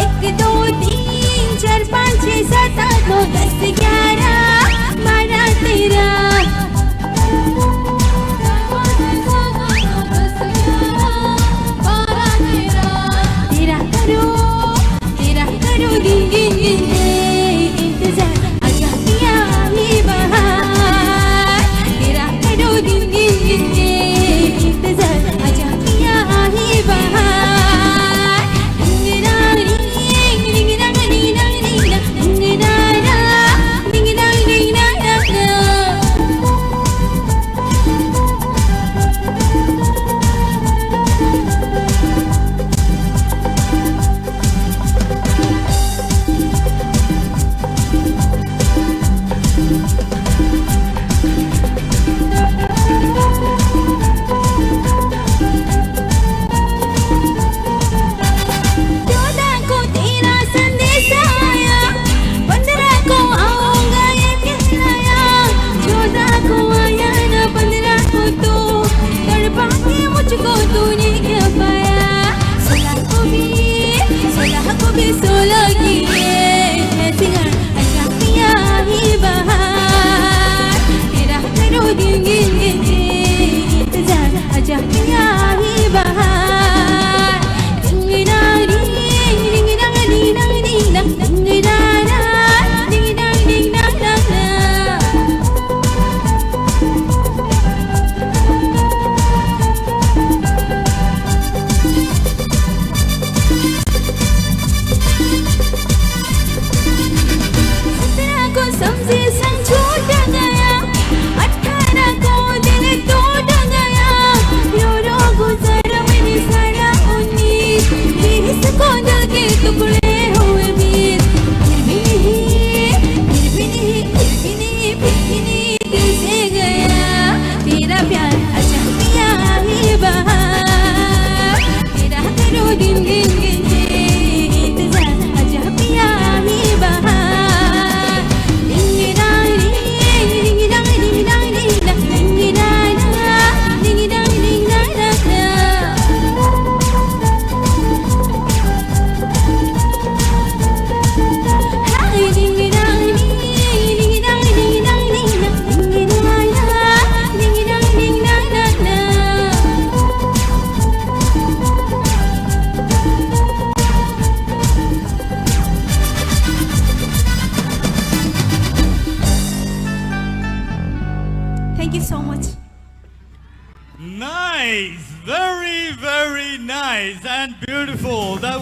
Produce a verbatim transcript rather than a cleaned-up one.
Ek, do, teen, char, panch, chhe, saat, aath, no, das, gyara, bara, tera. Tera karo, tera karo, din, din, din, din, intezar, aja piya hi bahar. Tera karo, din, din, din, din, intezar, aja piya hi bahar. चौदह को तेरा संदेश आया, पन्द्रह को आऊंगा ये कहलाया। चौदह को आया ना पन्द्रह को तू, तड़पा के मुझको तूने क्या पाया? सोलह को भी, सोलह को भी सोलह की ये है सिंगार। Aja piya hi bahar, tera karo din din din din, intezar, aja piya hi bahar. Ding dang ding, ding dang ding dang ding dang, ding dang dang, ding dang ding dang dang dang. सत्रह को समझे संग छूट गया, अठारह को दिल टूट गया, रो रो गुजरा मैंने सारा उन्नीस, बीस को दिल के टुकड़े हुए बीस, फिर भी नहीं, फिर भी नहीं, फिर भी नहीं, फिर भी नहीं दिल से गया तेरा प्यार। अच्छा पिया ही बहार, तेरा करो दिन दिन दिन दिन इंतजार। अच्छा पिया ही बहार। Ding dang ding, ding dang ding dang ding dang, ding dang dang, ding dang ding dang dang. Thank you so much. Nice, very, very nice and beautiful. That